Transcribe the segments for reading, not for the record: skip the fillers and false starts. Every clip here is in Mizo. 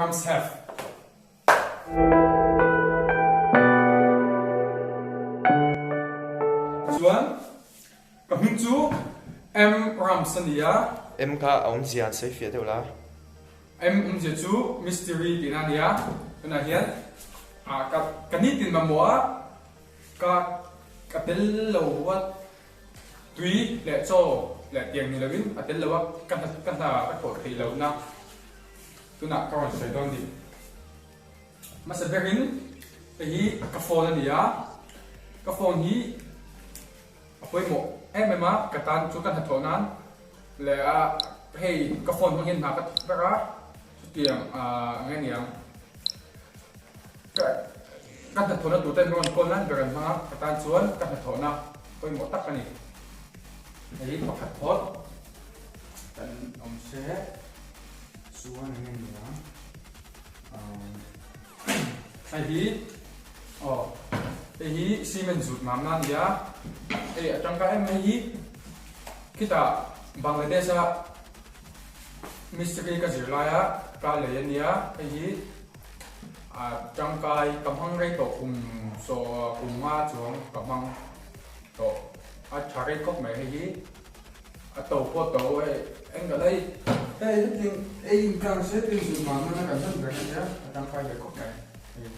Ramsef. Chuan ka hming chu M Rams a ni a. M kha a awmzia an sawi fiah deuh la. M awmzia chu mystery tihna a ni a. Tunah hian ka ka nitin mamawh a ka ka tel lo a tui leh chaw leh tiang ni loin a tel lo a ka ka hna ka thawh theih lohna tunah ka rawn sawi dawn ni. Hmasa berin hei hi ka phone a ni a, ka phone hi a pawimawh em em a, ka tan chu ka hnathawh nan leh a hei ka phone hmang hian hna ka thawk ber a, chutiang ah nge niang ka ka hnathawhna tur ten rawn call nan ber an hmang a, ka tan chuan ka hnathawhna pawimawh tak a ni. Hei hi pakhat phawt kan awm se chuan enge niang. Hei hi aw hei hi cement zut mam na ania hei a tangkai em hei hi khitah Bangladesh a mistri ka zir lai a ka lei ania hei hi a tangkai ka hmang rei tawh kum saw kum nga chuang ka hmang tawh a tha rei khawp mai hei hi. A to pawh to hei eng ka lei. Hei hetiang ei inkang se tin zut mam nana kan hman ber ania a tangkai ve khawp mai hei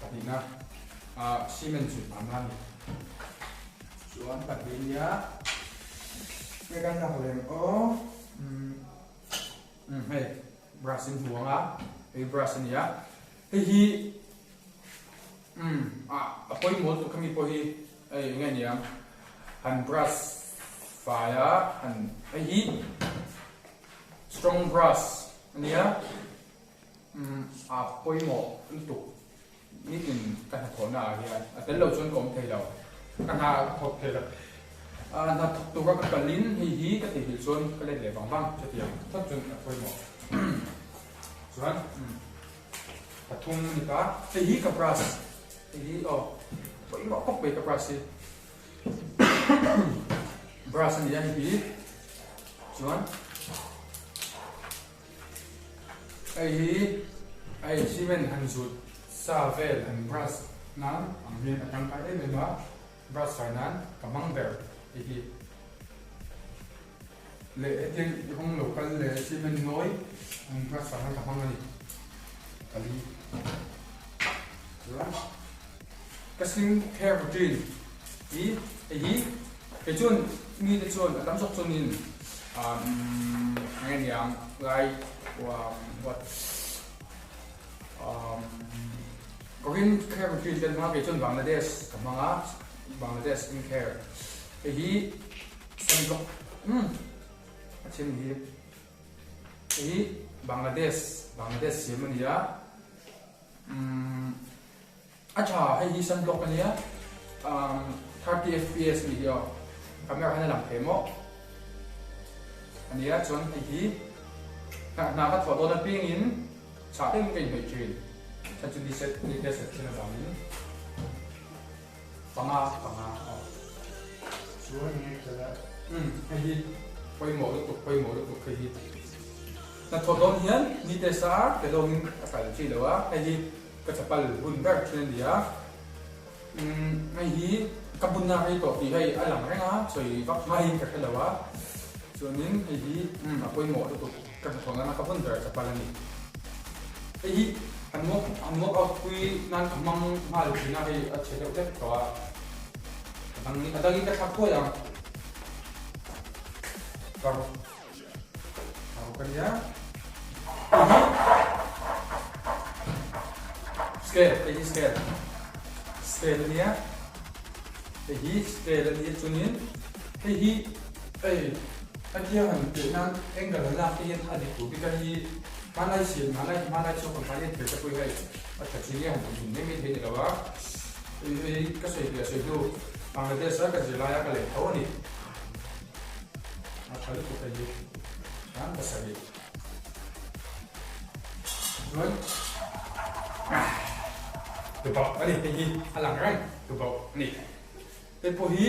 pahnihna ah cement zut mam na ani chuan pahnih ania hei kan lak lem aw umm hei brush in hmu anga hei brush ania hei hi umm ah a pawimawh lutuk khami pawh hi Hei enge niang han brush fai a han hei hi strong brush ania umm a pawimawh lutuk nitin ka hnathawhna ah hian a tel lo chuan ka awm thei lo ka hna ka thawk thei lo a hna thawk tura ka kalin hei hi ka theihnghilh chuan ka let leh vang vang chutiang phawt chuan a pawimawh chuan umm pathum a ni ta hei hi ka brush. Hei hi aw pawimawh khawp mai ka brush hi brush a ni a hei hi chuan hei hi hei cement han zut sa vel han brush nan ang hian a tangkai em em a brush fai nan ka hmang ber hei hi leh hetiang rawng lo kal leh cement nawi an brush fai nan ka hmang a ni pali. Chuan ka skin care routine hi hei hi kei chuan mite chuan a tam zawk chuanin umm eng nge niang lai what umm Korean care routine te an hmang a kei chuan Bangladesh ka hmang a Bangladesh skin care hei hi sunblock umm a then hi hei hi Bangladesh Bangladesh siam a ni a. Umm a tha hei hi sunblock a nia umm 30 fps a nih hi aw camera hian a lang thei maw a nia chuan hei hi hna ka thawh dawn apiangin chhah deuhin ka inhnaih thin chhan chu ni set ni te set thin avangin panga panga aw chuan nge kala umm hei hi pawimawh lutuk pawimawh lutuk hei hi. Hnathawh dawn hian nite sa ke dawngin a kal chi lo a, hei hi ka chapal hun ber thin a ni a. Umm hei hi ka bunna rei tawh tih hei a lang reng a, sawi vak hmain ka hre lo a. Chuanin hei hi umm a pawimawh lutuk ka hnathawh nana ka bun ber chapal a ni. Hei hi han walk han walk out pui nan ka hmang nghal thin a, hei a chhe deuh hlek tawh a, a dang a dangin ka thlak thuai ang. Ka. Scale hei hi scale scale a nia hei hi scale a nia chuanin hei hi hei hetia han teh nan angle an lak te hian a dik tur bik a hi hmanlai siam hmanlai hmanlai chhuak ang khan en thei te pawh hi hei a tha chi nia han ti hmun mai mai thei a ni lo a hei hei ka sawi leh sawi hnu Bangladesh a ka zir laia ka leh tho a ni. A tha lutuk hei hi chuan pasarih chuan tubauh a ni hei hi a lang reng tubauh a ni hei pawh hi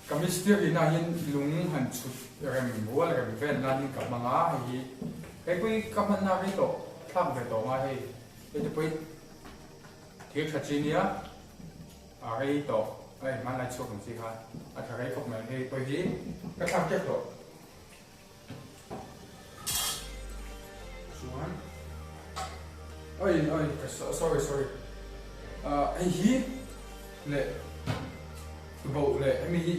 ka mistiri na hian lung han chhut rem rual rem vel nan in ka hmang a hei hi. Hei pawh hi ka hmanna rei tawh thlak ve tawh ngai hei. Hei te pawh hi thir tha chi nia a rei tawh hei hmanlai chhuak ang chi kha a tha rei khawp mai. Hei pawh hi ka thlak tep tawh. Chuan oi oi sorry sorry hei hi leh boh leh hemi hi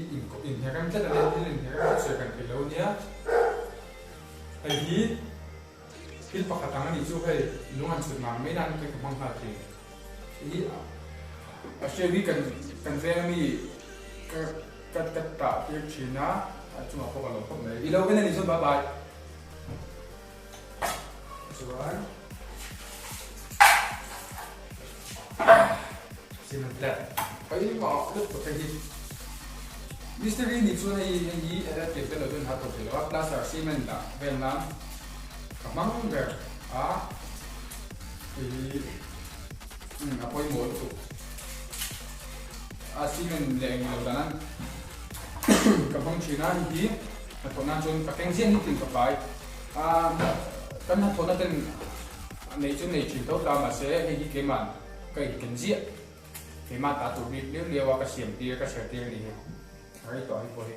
inherem tlat a nia thil inherem tlat sawi kan thei lo nia hei hi thil pakhat ang a nih chu hei lung han chhut ngang mai nan ka hmang nghal thin hei hi a hriat hi kan kan veng ami ka Ka ka tah tir thin a, a chungah pawh ka lo khawp mai. I lo en a nih chuan bye bye. Chuan cement leh pawimawh lutuk hei hi. Mistiri nih chuan hei hei hi a tir te lo chuan ha tawh thei lo a, plaster cement dah vel nan ka hmang ber a, hei hi a pawimawh lutuk. A cement leh eng lo dan an ka hmang thin a, hei hi hnathawh nan chuan ka keng ziah nitin ka pai a, kan hnathawhna ten neih chu nei thin tho ta mahse hei hi keimah ka inken ziah, keimah ta tur bik liau liau a ka siam tir ka chher tir a nih hi, a rei tawh hei pawh hi.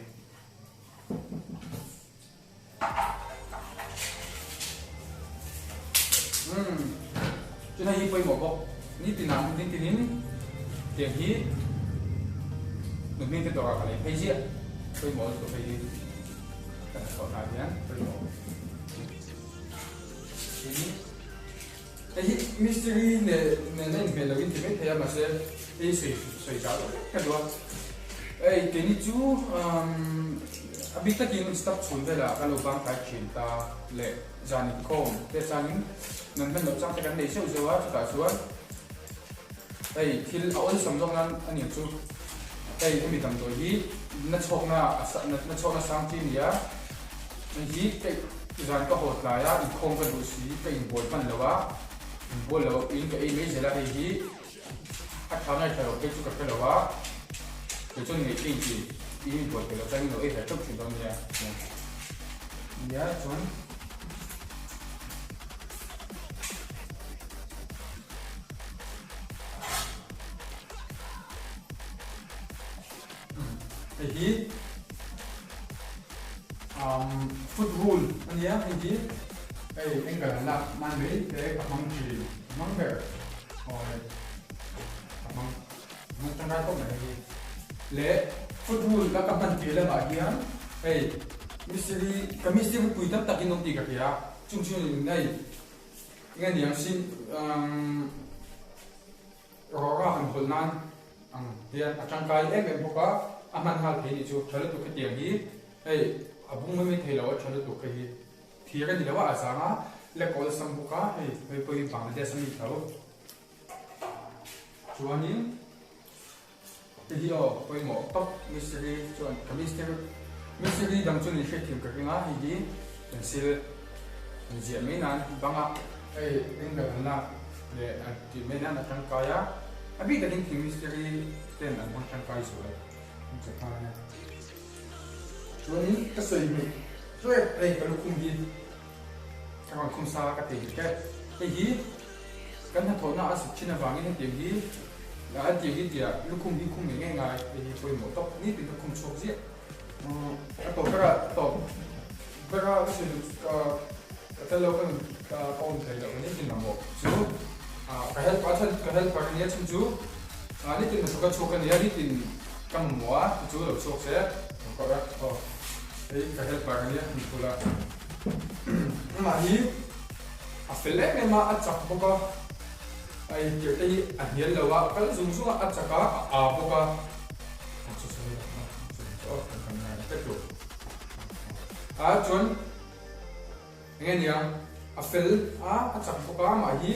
Umm chuan hei hi pawimawh bawk nitin ah nitin in tiang hi nuhming te dawrah ka lei phei ziah pawimawh lutuk hei hi ka hnathawh hna hian pawimawh tin hei hi mistiri nen nen a inhmel lo in ti mai thei a mahse hei sawi sawi zau deuh vek ka duh a hei keini chu umm a bik takin step chhun velah ka lo bang kai thin ta leh zan inkhawm te changin nan hman loh chang te kan nei zeuh zeuh a chutah chuan hei thil a awlsam zawk nan a nih chu hei hemi damdawi hi na chhawkna na chhawkna sang chi a ni a hei hi zan ka haw tlai a inkhawm ka duh si ka inbual hman lo a inbual loh in ka ei mai zel a hei hi A tha ngai tha lo phei chu ka hre lo a, kei chuan ngei phei inti i inbual thei lo chuan in lo ei ve teuh thin dawn nia. Nia chuan hei hi foot rule a nia hei hi hei angle an lak nan mai te ka hmang thin ka hmang ber. Awi a hmang hmang tangkai khawp mai hei hi leh football la ka hman tir lamah hian hei mistiri ka mistiri pui tam takin awm tih ka hria chung chu in hei enge niang sin umm rawra han hawlh nan ang hian a tangkai em em bawk a a hman nghal thei nih chu tha lutuk hetiang hi hei a bung mai mai thei lo a tha lutuk hei hi. Thir a ni lo a, a zang a, lek awlsam bawk a, hei hei pawh hi Bangladesh a mi tho. Chuanin hei hi aw pawimawh tawp mistiri chuan ka mistiri mistiri dang chuan in hriatthiam ka ring a, hei hi pencil an ziah mai nan banga hei angle an lak leh an tih mai nan a tangkai a, a bik takin thing mistiri ten an hmang tangkai zual an che nghal a nia. Chuanin ka sawi hmeh tlek hei ka lukhum hi ka rawn khum sa ka thei hmeh tlek. Hei hi kan hnathawhna a sut thin avangin hetiang hi hetiang hi tia lukhum hi khum ngei ngei ngai hei hi pawimawh tawp nitin ka khum chhuak ziah. A tawp bera tawp bera ka sawi duh ka tel lo ka ka awm thei loh nitin mamawh chu ka helper a chhan ka helper ania chhan chu nitin hnathawk a chhuak ania nitin Ka mamawh a, ti chu lo chhuak se, ka kawrh a, aw hei ka helper ania hmu thul a. Amah hi a fel em em a, a chak bawk a, a intirh te hi a hnial lo a, a kal zung zung a, a chak a, a aa bawk a. A chu chu hei a, chu chu aw kan kan ngai vek lo. A chuan enge nia a fel a, a chak bawk a, amah hi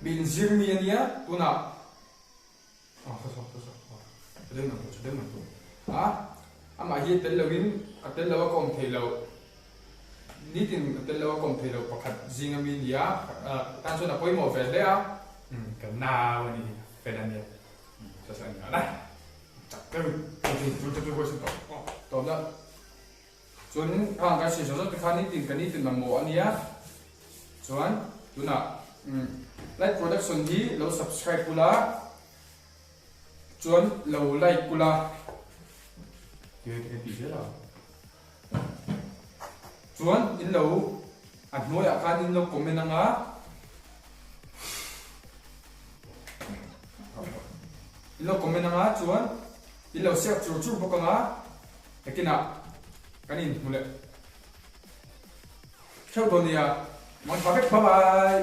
mi inzir mi ania tunah. Amah hi a tel loin a tel lo a ka awm thei lo, nitin a tel lo a ka awm thei lo pakhat zing ami a ni a, tan chuan a pawimawh ve hle a, ka nau a ni hi, fel a nia, chasa a ni nghal a, chak deuh in. Chuan hang kan hriat zawk zawk te kha nitin ka nitin mamawh a nia. Chuan tunah Light Production hi lo subscribe ula chuan lo like ula. Chuan in lo a hnuaiah khan in lo comment anga. In lo comment anga chuan in lo share chur chur bawk anga nakinah kan inhmu leh theuh dawn nia. Mangtha vek bye bye.